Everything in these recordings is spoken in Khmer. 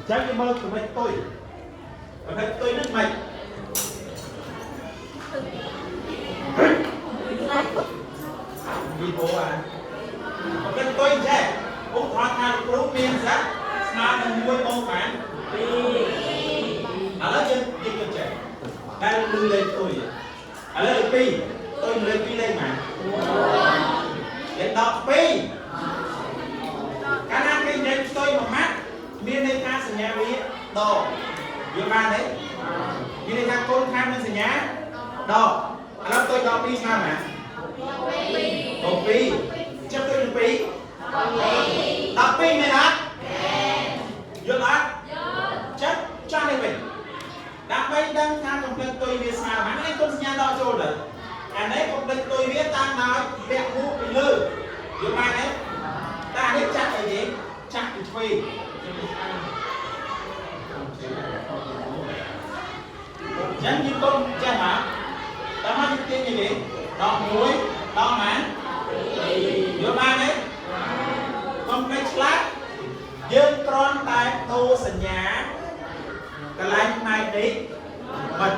ចឹងយើងមើលចំណុចផ្ទុយចំណុចផ្ទុយហ្នឹងមិនវីដេអូអាចំណុចផ្ទុយចេះឧទាហរណ៍ថាលោកគ្រូមានស័ក្តិស្មើនឹង1បូកបាន2ឥឡូវយើងនិយាយទៅចេះតែលឺលេខផ្ទុយឥឡូវលេខ2ផ្ទុយលេខ2លេខប៉ុន្មានលេខ12កាលណាគេនិយាយផ្ទុយមួយម៉ាត់មានន័យថាសញ្ញាវាដកយល់បានទេមានន័យថាកូនខាងនឹងសញ្ញាដកឥឡូវផ្ទុយដក2ស្មើប៉ុន្មានបូក2ចាប់ផ្ទុយនឹង2 12មែនអត់យល់អត់យល់ចាប់ចាស់នេះវិញដើម្បីដឹងថាកំភ្លេចផ្ទុយវាស្មើប៉ុន្មាននេះគុណសញ្ញាដកចូលទៅអានេះកំភ្លេចផ្ទុយវាតាមដោយពាក់មួកពីលើយល់បានទេតែអានេះចាក់អីទេចាក់ពីឆ្វេងចឹងយើងគុណចេះមកតាមមកយើងទាញអីគេដក1ដកម៉ានយល់បានទេកុំភ្លេចឆ្លាតយើងគ្រាន់តែដូរសញ្ញាកន្លែងផ្នែកនេះមិន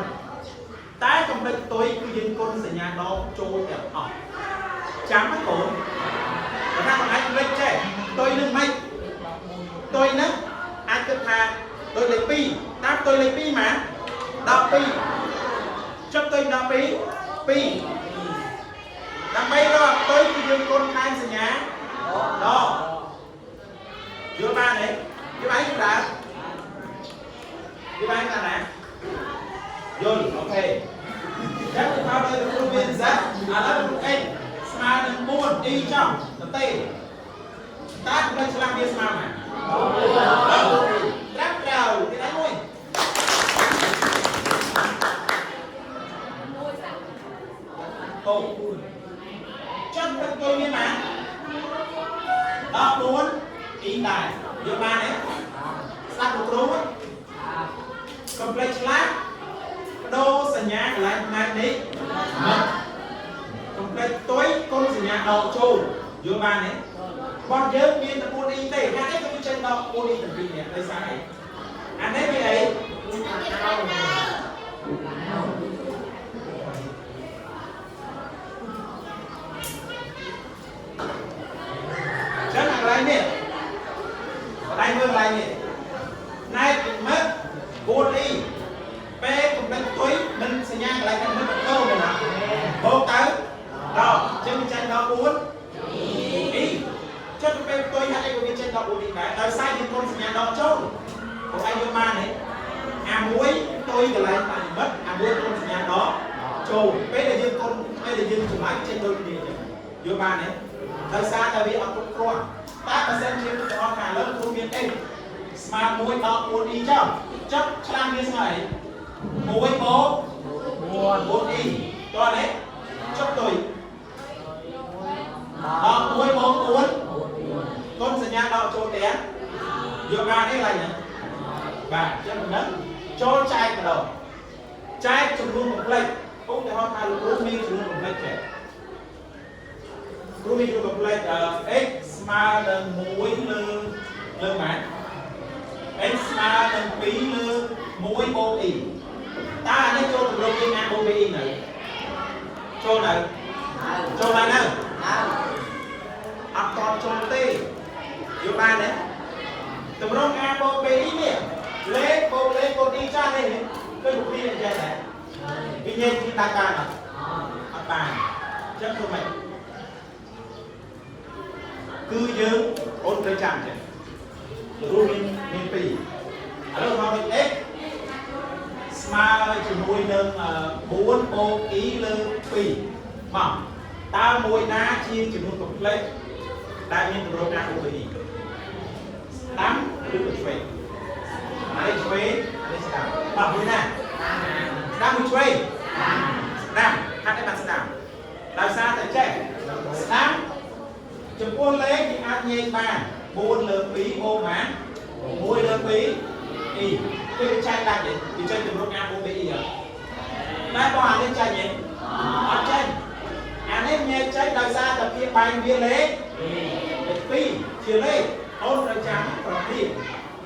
តែកំភ្លេចផ្ទុយគឺយើងគុណសញ្ញាដកចូលទាំងអស់ចាំណាកូនបើថាមិនអាចភ្លេចចេះផ្ទុយនឹងមិនផ្ទុយនឹងអាចគិតថាដូចលេខ2តាមផ្ទុយលេខ2ម៉ាន12ចុះផ្ទុយ12 2ដើម្បីរកផ្ទុយគឺយើងគុណថែមសញ្ញាដកយល់បានទេយល់បានទេដើមយល់បានទេណាយល់ OK ចឹងទៅមកដល់គ្រូមាន Z ឥឡូវគ្រូ x ស្មើនឹង4 e ចុះទៅទេតើផ្លូវឆ្លាស់វាស្មើប៉ុន្មានត្រាប់ត្រូវទីដៃមួយតូចឹងទៅទុយមានប៉ុន្មាន14 e ដែរយល់បានទេស្ដាប់លោកគ្រូកុំភ្លេចឆ្លាស់បដូរសញ្ញាកន្លែងផ្នែកនេះមកកុំភ្លេចផ្ទុយគុណសញ្ញាដកចូលយល់បានទេរបស់យើងមានតែ 4e ទេហេតុអីក៏វាចេញដក 4e ទាំងពីរនេះដោយសារអីអានេះវាអីចឹងអាកន្លែងនេះកន្លែងមើលកន្លែងនេះផ្នែកនិមិត្ត 4e ពេលកំភ្លេចផ្ទុយមិនសញ្ញាកន្លែងនិមិត្តបន្តមែនណាបូកទៅដកចឹងវាចេញដល់4 e ចុះទៅពេលផ្ទុយហេតុអីក៏វាចេញដល់4 e ដែរដោយសារយើងគុណសញ្ញាដកចូលពួកឯងយល់បានទេអាមួយផ្ទុយកន្លែងបនិមិត្តអាមួយគុណសញ្ញាដកចូលពេលដែលយើងគុណពេលដែលយើងចម្លើយចេញដូចគ្នាចឹងយល់បានទេដោយសារតែវាអត់គ្រប់គ្រាន់តែបើសិនជាឧទាហរណ៍ថាឥឡូវគ្រូមាន x ស្មើ1ដល់ 4e ចុះចុះឆ្លាស់វាស្មើអី1បូក 4e តោះនេះចុះទុយដល់1បូក4គុណសញ្ញាដកចូលទាំងយកបានទេឡើយហ្នឹងបាទអញ្ចឹងមិនដឹងចូលចែកម្ដងចែកចំនួនកំភ្លេចឧទាហរណ៍ថាលោកគ្រូមានចំនួនកំភ្លេចចេះគ្រូមានចំនួនកំភ្លេច x ស្មើនឹង1លើលើប៉ុន្មាន x ស្មើនឹង2លើ1បូក e តើអានេះចូលទម្រង់យើង a បូក b e នៅចូលនៅចូលហើយនៅអត់តចូលទេយល់បានទេទម្រង់ a បូក b e នេះលេខបូកលេខបូក e ចាស់នេះឃើញពីអញ្ចឹងដែរវាញែកពីដាក់បានអត់អត់បានអញ្ចឹងធ្វើម៉េចគឺយើងអូនត្រូវចាំអញ្ចឹងគ្រូមានមានពីរឥឡូវមកដូច x ស្មើជាមួយនឹង4បូក e លើ2មកតើមួយណាជាចំនួន complex ដែលមានទម្រង់ a បូក b e ស្ដាំឬក៏ឆ្វេងអានេះឆ្វេងអានេះស្ដាំបាទមួយណាស្ដាំមួយឆ្វេងស្ដាំហាត់ឲ្យបានស្ដាំដោយសារតែចេះស្ដាំចំពោះលេខយើងអាចញែកបាន4លើ2បូកបាន1លើ2 e គឺវាចែកដាច់ទេវាចេញទម្រង់ a បូក b e ហ៎តែបើអានេះចេញទេអត់ចេញអានេះញែកចេញដោយសារតែភាពបែងវាលេខលេខ2ជាលេខអូនត្រូវចាំប្រភេទ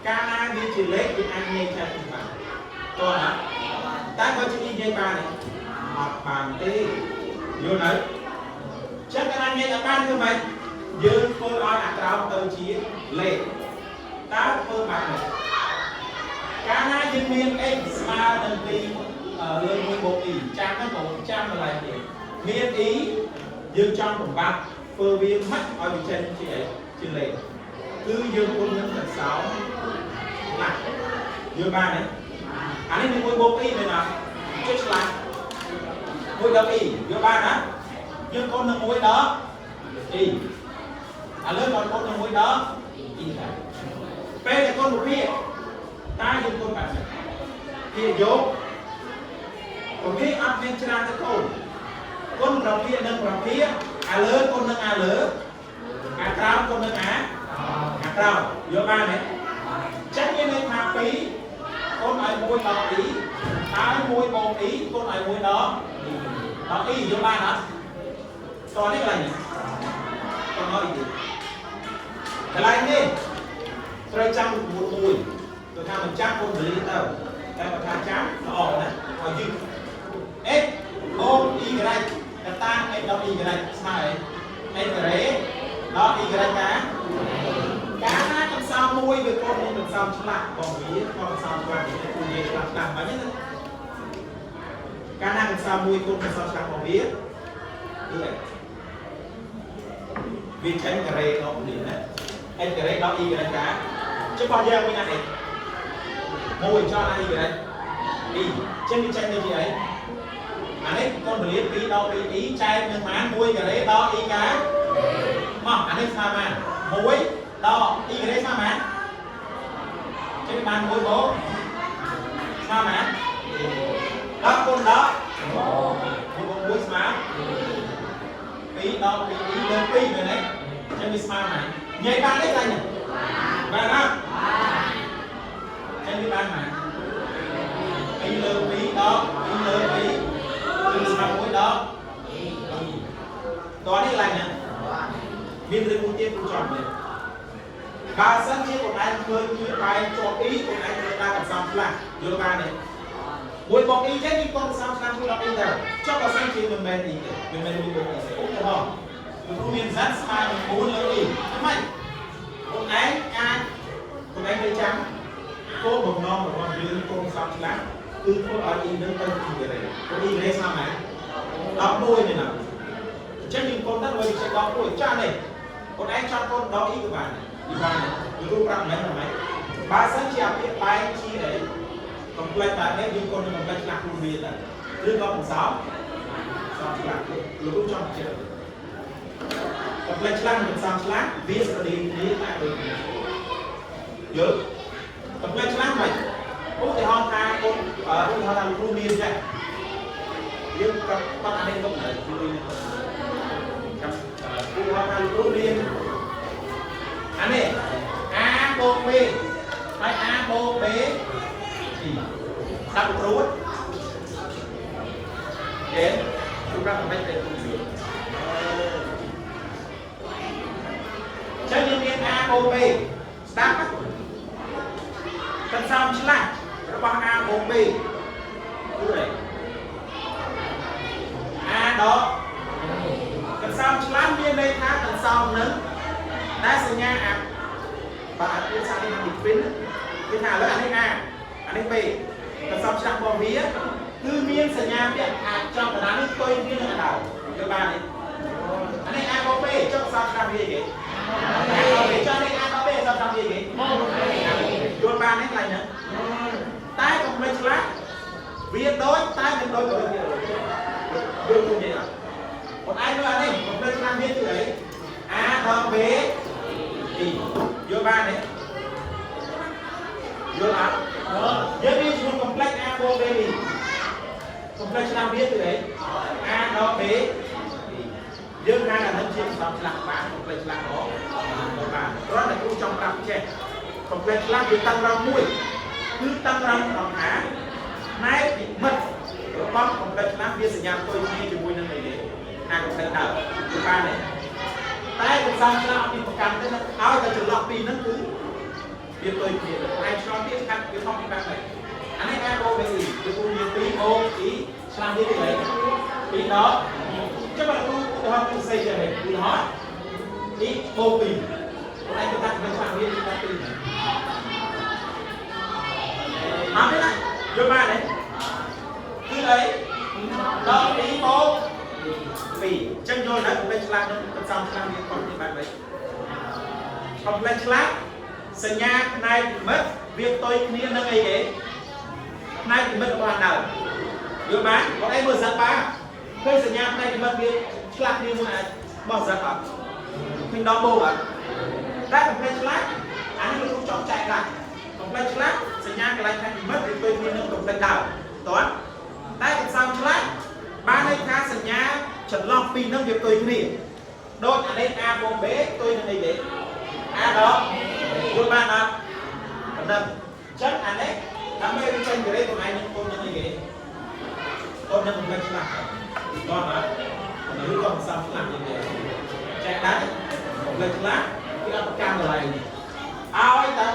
កាលណាវាជាលេខវាអាចញែកចែកគ្នាបានតោះណាតែបើជា e ញែកបានទេអត់បានទេយល់នៅចឹងកាលណាញែកអត់បានគឺម៉េចយើងធ្វើឲ្យអាក្រោមទៅជាលេខតើធ្វើបែបម៉េចកាលណាយើងមាន x ស្មើនឹង2លើ1បូក e ចាំហ្នឹងបងចាំកន្លែងនេះមាន e យើងចង់បំបត្តិធ្វើវាម៉េចឲ្យវាចេញជាអីជាលេខគឺយើងគុណនឹងកន្សោមណាស់យល់បានទេអានេះមាន1បូក e មែនអត់ចុចឆ្លាស់1ដល់ e យល់បានណាយើងគុណនឹង1ដល់ e ឥឡូវគាត់គុណនឹង1ដល់ e ដែរពេលដែលគុណវិភាគតើយើងគុណបែបម៉េចភាគយកពភាគអត់មានច្រើនទេកូនគុណប្រភាគនិងប្រភាគអាលើគុណនឹងអាលើអាក្រោមគុណនឹងអាអាក្រោមយល់បានទេចឹងមានន័យថា2គុណឲ្យ1ដល់ e ហើយ1បូក e គុណឲ្យ1ដល់ដល់ e យល់បានអត់តោះនេះកន្លែងនេះតោះនេះទៀតកន្លែងនេះត្រូវចាំរូបមន្តមួយទៅថាមិនចាំគុណលីទៅតែបើថាចាំល្អណាស់ឲ្យយឺត x បូក y កតា x ដល់ y ស្មើអី x ការ៉េដល់ y កាកាលណាកំសោមមួយវាគុណនឹងកំសោមឆ្លាស់របស់វាក៏កំសោមឆ្លាស់នេះគឺនិយាយឆ្លាស់ឆ្លាស់បាញ់ណាកាលណាកំសោមមួយគុណកំសោមឆ្លាស់របស់វាគឺអីវាចេញការ៉េដល់គ្នាណា x ការ៉េដល់ y កាចុះរបស់យើងមួយណា x មួយចោលណា y e ចឹងវាចេញទៅជាអីអានេះកូនពលា2ដល់ 2e ចែកនឹងប៉ុន្មាន1ការ៉េដល់ e កាមកអានេះស្មើប៉ុន្មាន1ដល់ e ការ៉េស្មើប៉ុន្មានចឹងបាន1បូកស្មើប៉ុន្មាន10គុណ10 1បូក1ស្មើ2ដល់ 2e លើ2មែនទេចឹងវាស្មើប៉ុន្មានញ៉ៃបានទេខ្លាញ់នេះបានអត់ចឹងវាបានប៉ុន្មាន2លើ2ដល់2លើ2គឺស្មើ1ដល់តោះនេះឡើងណាមានរឿងមួយទៀតគូចង់នេះបើសិនជាខ្លួនឯងធ្វើជាបែងជាប់ e ខ្លួនឯងត្រូវការកំសំខ្លះយល់បានទេមួយបក e ចេះយើងកុំកំសំខ្លះមួយដល់ e ទៅចុះបើសិនជាមិនមែន e ទេមិនមែនមួយបក e ទេឧទាហរណ៍លោកគ្រូមាន z ស្មើនឹង4លើ e ធ្វើម៉េចខ្លួនឯងអាចខ្លួនឯងទៅចាំគោលបំណងរបស់យើងកុំសំឆ្លាស់គឺធ្វើឲ្យ e នឹងទៅជាការ៉េព្រោះ e ការ៉េស្មើប៉ុន្មាន11មែនអត់អញ្ចឹងយើងកុំទៅឲ្យចេះ11ចាស់នេះខ្លួនឯងចង់កុំដល់ e ក៏បានដែរយល់បានទេយល់ប្រាប់មិនមែនបើសិនជាអាពាក្យបែងជាអីកុំផ្លេចបែបនេះយើងកុំនឹងកុំផ្លេចឆ្លាស់ខ្លួនវាទៅឬក៏កំសោសំឆ្លាស់លោកគ្រូចង់បញ្ជាក់កុំផ្លេចឆ្លាស់និងកំសោឆ្លាស់វាស្រដៀងគ្នាតែដូចគ្នាយល់កុំផ្លេចឆ្លាស់មិនឧទាហរណ៍ថាកូនឧទាហរណ៍ថាលោកគ្រូមានចេះយើងក៏បាត់អានេះទុកនៅជួយនេះចាំឧទាហរណ៍ថាលោកគ្រូមានអានេះ A បូក B ហើយ A បូក B ជីស្ដាប់លោកគ្រូទេគ្រូប្រាប់មិនទៅគ្រូយល់ចឹងយើងមាន A បូក B ស្ដាប់ណាកន្សោមឆ្លាស់របស់ A បូក B គឺអី A ដកកន្សោមឆ្លាស់មានន័យថាកន្សោមនឹងដែលសញ្ញាអាបាទអាភាសានេះថា between គឺថាឥឡូវអានេះ A អានេះ B កន្សោមឆ្លាស់របស់វាគឺមានសញ្ញាពាក្យអាចចំកណ្ដាលនេះផ្ទុយគ្នានឹងអាដើមយល់បានទេអានេះ A បូក B ចុះកន្សោមឆ្លាស់វាគេ A បូក B ចុះនេះ A បូក B កន្សោមឆ្លាស់វាគេយល់បានទេកន្លែងហ្នឹងតែកុំភ្លេចឆ្លាស់វាដូចតែមិនដូចក៏ដូចគ្នាយល់គុំនិយាយអត់បងឯងមើលអានេះកុំភ្លេចឆ្លាស់វាគឺអី A ដល់ B E យល់បានទេយល់អត់យើងមានចំនួន complex A បូក B E complex ឆ្លាស់វាគឺអី A ដល់ B E យើងហៅអានឹងជាសំឆ្លាស់បាន complex ឆ្លាស់ក៏បានគ្រាន់តែគ្រូចង់ប្រាប់ចេះ complex ឆ្លាស់វាតាំងរងមួយគឺតាំងរងត្រង់ថាផ្នែកនិមិត្តរបស់ complex ឆ្លាស់វាសញ្ញាផ្ទុយគ្នាជាមួយនឹងអីទេអា complex ដើមគឺបានទេតែកំសាន្តឆ្លាស់អត់មានប្រកាន់ទេណាឲ្យតែចន្លោះពីរហ្នឹងគឺវាផ្ទុយគ្នាផ្នែ គឺមាន2បូក e ឆ្លាស់នេះគឺអី2ដកចាំបើគ្រូឧទាហរណ៍គ្រូសេចេះឧទាហរណ៍ e បូក2ខ្លួនឯងគិតថាមិនឆ្លាស់វា e ដក2អត់ទេណាយល់បានទេគឺអីដក e បូក2អញ្ចឹងយល់ណាស់មិនឆ្លាស់នឹងកន្សំឆ្លាស់វាខុសគ្នាបែបម៉េច កុំភ្លេចឆ្លាស់សញ្ញាផ្នែកនិមិត្តវាផ្ទុយគ្នានឹងអីគេផ្នែកនិមិត្តរបស់អាដើមយល់បានបងឯងមើលសិតបាទឃើញសញ្ញាផ្នែកនិមិត្តវាឆ្លាស់គ្នាមួយអាចបោះសិតអត់ឃើញដល់បូកអត់តែកុំភ្លេចឆ្លាស់អានេះលោកគ្រូចង់ចែកដែរកុំភ្លេចឆ្លាស់សញ្ញាកន្លែងផ្នែកនិមិត្តវាផ្ទុយគ្នានឹងកុំភ្លេចដើមតោះតែកន្សោមឆ្លាស់បានន័យថាសញ្ញាចន្លោះពីរនឹងវាផ្ទុយគ្នាដូចអានេះ A បូក B ផ្ទុយនឹងអីគេ អាដកយល់បានអត់ប៉ុណ្ណឹងអញ្ចឹងអានេះដើម្បីវាចេញការ៉េខ្លួនឯងនឹងកូននឹងអីគេកូននឹងមិនឆ្លាស់គាត់អត់ឬក៏មិនសមឆ្លាស់ជាងគេចែកដែរមិនឆ្លាស់គេអត់ប្រកាន់កន្លែងនេះឲ្យតែ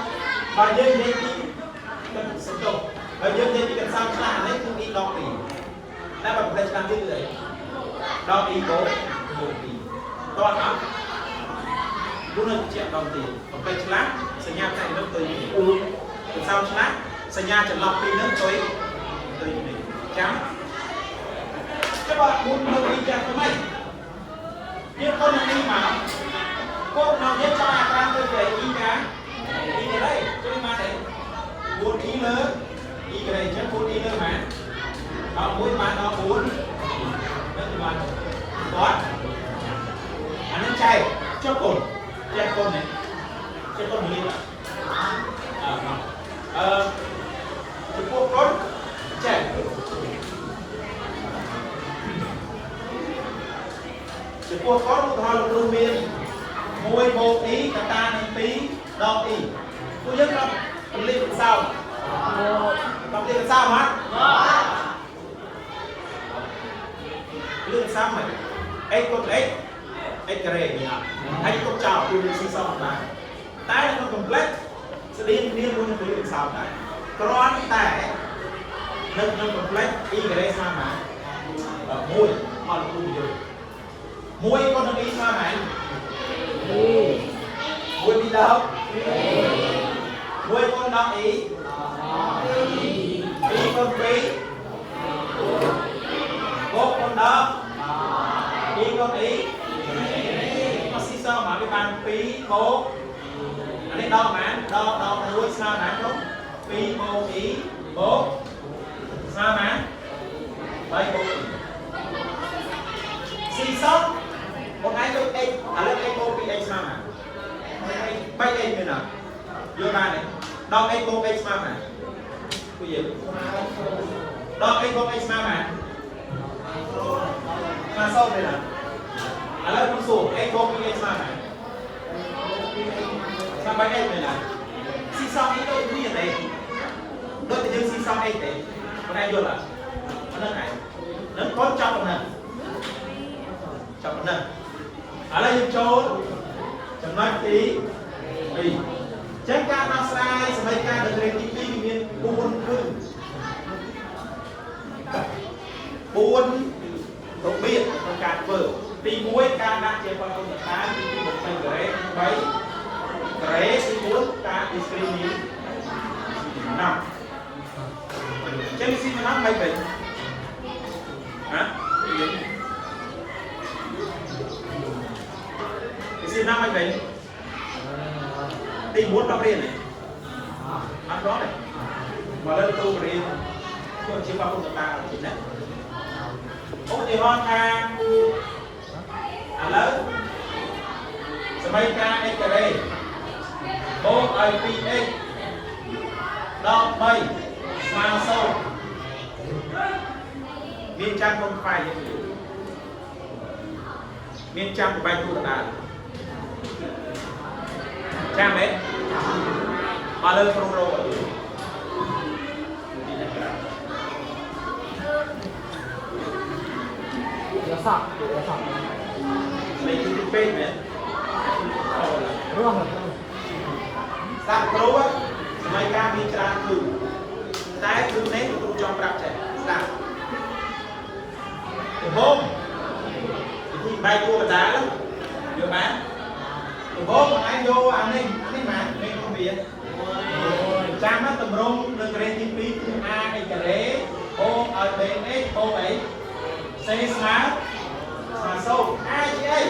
បើយើងនិយាយពីមិនសន្ទុកបើយើងនិយាយពីកន្សោមឆ្លាស់អានេះគឺ e ដក2តែបើមិនឆ្លាស់ទៀតគឺអីដក e បូកបូក2តោះអត់ luôn là chuyện đồng tiền còn câyឆ្លាស់សញ្ញាផ្នែកនិមិត្តផ្ទុយគ្នាកន្សោមឆ្លាស់សញ្ញាចន្លោះពីរនឹងផ្ទុយផ្ទុយគ្នាចាំចាំបើមុនលើកនេះចាំធ្វើម៉េចយើងកូននឹងនេះមកកូនមកយើងចង់អាក្រាមទៅគេអ៊ីកាអ៊ីការ៉េជួយមកទេ4 e លើ e ការ៉េអញ្ចឹង4 e លើម៉ាដល់1បានដល់4នឹងបានគាត់អានឹងចែកចុះកូនចែកកូននេះចែកកូនមួយអឺអឺចំពោះកូនចែកចំពោះកូនឧទាហរណ៍លោកគ្រូមាន1បូក e កតានឹង2ដក e ពួកយើងត្រូវពលិកសោដល់ពលិកសោហ៎ពលិកសោមិន x គុណ x x ការ៉េមានអត់ហើយគុណចោលគឺវាស៊ីសងដែរតែនៅក្នុង complex ស្តៀងគ្នាមួយនឹងពលិកសោដែរគ្រាន់តែនៅក្នុង complex e ការ៉េស្មើប៉ុន្មាន1មកលោកគ្រូបញ្យល់1គុណនឹង e ស្មើប៉ុន្មាន1ពីរដង1គុណដល់ e 2គុណ2បូកគុណដល់ e គុណ e មកស៊ីសងមកវាបាន2បូកអានេះដល់ប៉ុន្មានដល់ដល់1ស្មើប៉ុន្មានក្រុម2បូក e បូកស្មើប៉ុន្មាន3បូក e ស៊ីសងបងឯងដូច x ឥឡូវ x បូក 2x ស្មើប៉ុន្មាន 3x មានអត់យល់បានទេដល់ x បូក x ស្មើប៉ុន្មានពួកយើងដល់ x បូក x ស្មើប៉ុន្មានស្មើសូន្យទេណាឥឡូវខ្ញុំសួរ x បូក 2x ស្មើប៉ុន្មានស្មើ 3x មែនណាស៊ីសងនេះដូចគ្នាទេដូចតែយើងស៊ីសង x ទេបងឯងយល់អត់ប៉ុណ្្នឹងឯងនឹងកូនចប់ប៉ុណ្ណឹងចប់ប៉ុណ្ណឹងឥឡូវយើងចូលចំណុចទី2អញ្ចឹងការដោះស្រាយសម័យកាលដេទី2វាមាន4គឺ4របៀបក្នុងការធ្វើទី1ការដាក់ជាបតុបតាទី2បំពេញការ៉េទី3ការ៉េទី4ការ discriminate ណាអញ្ចឹងស៊ីមិនមិនវិញហ៎ស៊ីណាមិនវិញទី9ដល់រៀនទេអត់ដល់ទេមកលើទូរៀនធ្វើជាបពុតតាជាណាឧទាហរណ៍ថាឥឡូវសម័យកាល x ការ៉េបូកឲ្យ 2x ដល់3ស្មើ0មានចាំកុំខ្វាយយើងមានចាំបបែកទូកដាលចាំទេមកលើគ្រូរកឲ្យទីនេះក្រៅ យកសក់យកសក់ លេខទីពេកមែន រស់ សាប់គ្រូសម័យកាលមានច្រើនគឺ តែគឺនេះគ្រូចង់ប្រាប់ចេះស្ដាប់ដំបូងវិធីបែកតួកណ្ដាលយល់បានដំបូងឯងយកអានេះអានេះម៉ាមេគុណវាចាំណាតម្រងនៅក្រេទី2គឺ a អីការ៉េបូកឲ្យ b x បូកអី c ស្មើស្មើ0 a ជាអី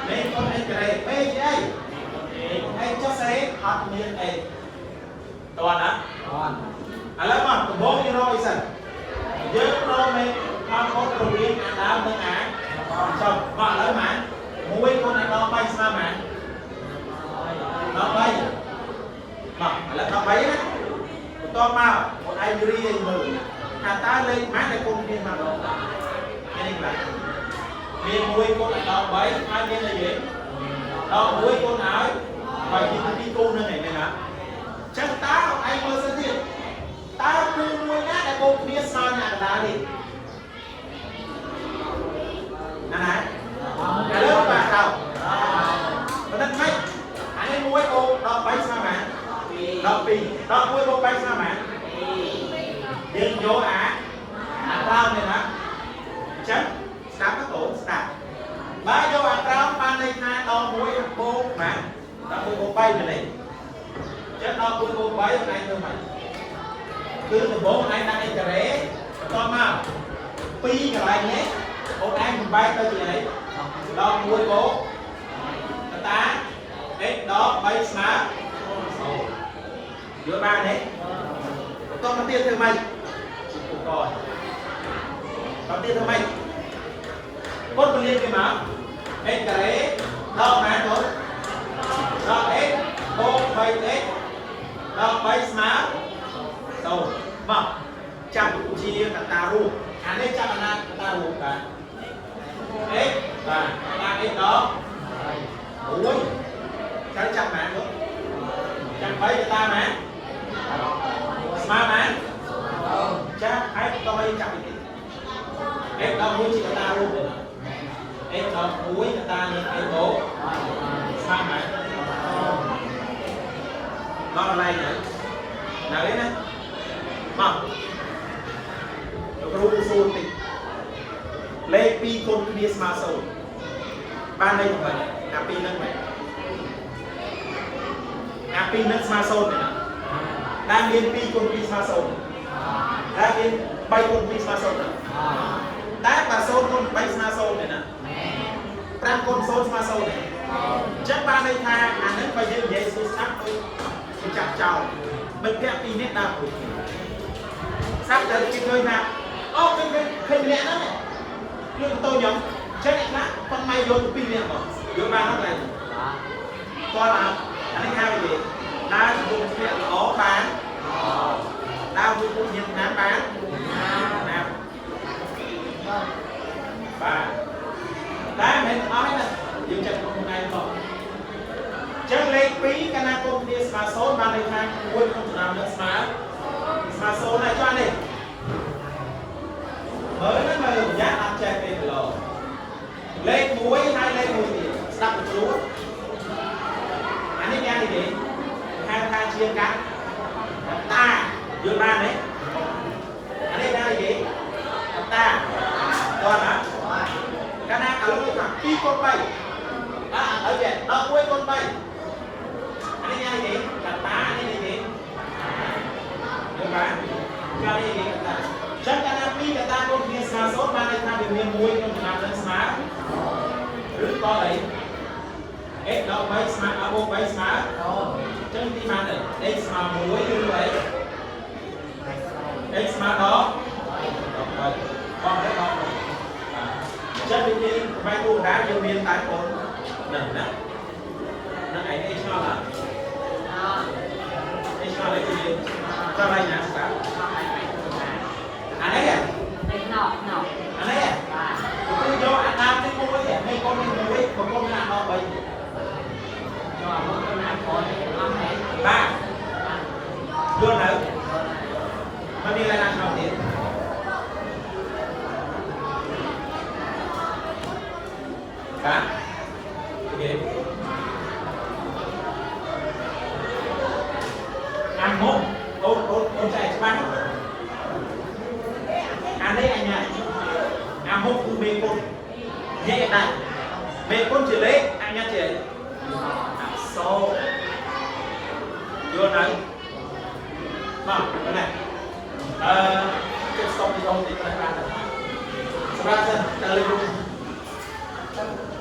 មេគុណ x ការ៉េ b ជាអី x ចុះ c អត់មានអីតោះណា អត់ ឥឡូវមកដំបូងយើងរកអីសិនយើងរកមេផលខុសរវាងអាដើមនិងអាចុះមកឥឡូវម៉ាន1គុណឲ្យដល់3ស្មើម៉ានដល់3មកឥឡូវដល់3ណាបន្ទាប់មកបងឯងរីឲ្យមើលថាតើលេខម៉ានដែលគុណគ្នាមកដល់នេះខ្លះមាន1គុណឲ្យដល់3ហើយមានអីគេដល់1គុណឲ្យ3ទី2គូនឹងឯងមែនណាចឹងតើឯងមើលសិនទៀត តើគូមួយណាដែលបូកគ្នាស្មើនឹងអាកណ្ដាលនេះណាណាឥឡូវបាទក្រោមបណ្ឌិតម៉េចអានេះ1បូកដល់3ស្មើប៉ុន្មានដល់2ដល់1បូក3ស្មើប៉ុន្មានយើងយកអាអាក្រោមនេះណាអញ្ចឹងស្ដាប់ទៅកូនស្ដាប់បើយកអាក្រោមបានន័យថាដល់1បូកប៉ុន្មានដល់1បូក3មែនទេអញ្ចឹងដល់1បូក3ឯងធ្វើម៉េច គឺដំបូងឯងដាក់អេការ៉េបន្តមកពីរកន្លែងនេះអូនឯងបំបែកទៅជាអីដល់1បូកកតា x ដល់3ស្មើ0យល់បានទេបន្តមកទៀតធ្វើម៉េចឧបករណ៍បន្តទៀតធ្វើម៉េចកូនពលានគេមក x ការ៉េដល់ប៉ុន្មានកូនដល់ x បូក 3x ដល់3ស្មើ សូមកចាប់ជាកតារូបអានេះចាប់អាណាកតារូបបាទ x បាទកតា x ដល់1ចាំចាប់ណាលោកចាំ3កតាណាស្មើណាចាហើយតោះឲ្យចាប់ពីនេះ x ដល់1ជាកតារូបទេណា x ដល់1កតានឹង x បូកស្មើណាដល់កន្លែងហើយនៅឯណាមកលោកគ្រូសួរតិចលេខ2គុណគ្នាស្មើ0បានន័យថាម៉េចអា2ហ្នឹងម៉េចអា2ហ្នឹងស្មើ0ទេណាដែលមាន2គុណ2ស្មើ0ដែលមាន3គុណ2ស្មើ0ណាតែបើ0គុណ3ស្មើ0ទេណា5គុណ0ស្មើ0ទេអញ្ចឹងបានន័យថាអាហ្នឹងបើយើងនិយាយសួរស្ដាប់ដូចគេចាប់ចោលមិត្តភក្តិពីរនាក់ដើរមួយគ្នា ស្រាប់តែគេឃើញថាអូឃើញឃើញម្នាក់ហ្នឹងលឿនម៉ូតូខ្ញុំអញ្ចឹងអ្នកខ្លះប៉ុនម៉ៃយកទៅពីរនាក់មកយកបានអត់ឡើយតោះអាអានេះហៅគេដើរជាមួយមិត្តភក្តិល្អបានដើរមួយពួកញ៉ាំណាបានណាបាទតែមិនអស់ទេណាយើងចាត់ក្នុងថ្ងៃមកអញ្ចឹងលេខ2កាលណាគុំគ្នាស្មើ0បានន័យថាមួយក្នុងចំណោមនឹងស្មើស្មើ0ហើយចាស់នេះមើលណាមើលប្រយ័ត្នអត់ចេះទេគីឡូលេខ1ហើយលេខ1ទៀតស្ដាប់ទៅខ្លួនអានេះយ៉ាងនេះគេហៅថាជាកាត់តាយល់បានទេអានេះយ៉ាងនេះគេតាតោះណាកាលណាឥឡូវគេថា2កូន3អើអើចេះដល់1កូន3អានេះយ៉ាងនេះគេកតានេះនេះគេ យល់បានកាលនេះគេកតាចឹងកាលណាពីរកតាគុំគ្នាស្មើសូន្យបានន័យថាវាមានមួយក្នុងចំណោមនឹងស្មើឬក៏អី x ដល់3ស្មើអបូក3ស្មើចឹងទីបានអី x ស្មើ1ឬអី x ស្មើដល់3បងទេដល់បាទចឹងវិធីបែបទូកណ្ដាលយើងមានតែអូននឹងណានឹងឯងនេះឆ្ងល់អត់នេះឆ្ងល់អីគឺយើងចង់ឲ្យណាស្ដាប់អានេះអានេះគឺយកអាដើមទី1នេះកូននេះ1បកូនណាដល់3បាទយល់នៅមិនមានอะไรណាឆ្ងល់ទៀតបាទអូខេអាមុខអូនអូន អូនចែកច្បាស់អានេះអញ្ញាអាមុខគឺមេគុណញែកដែរមេគុណជាលេខអញ្ញាជាអក្សរយល់ហើយមកប៉ុណ្ណាអឺជិតស្តុបទីអូនទីបានសម្រាប់សិនតើលេខរូប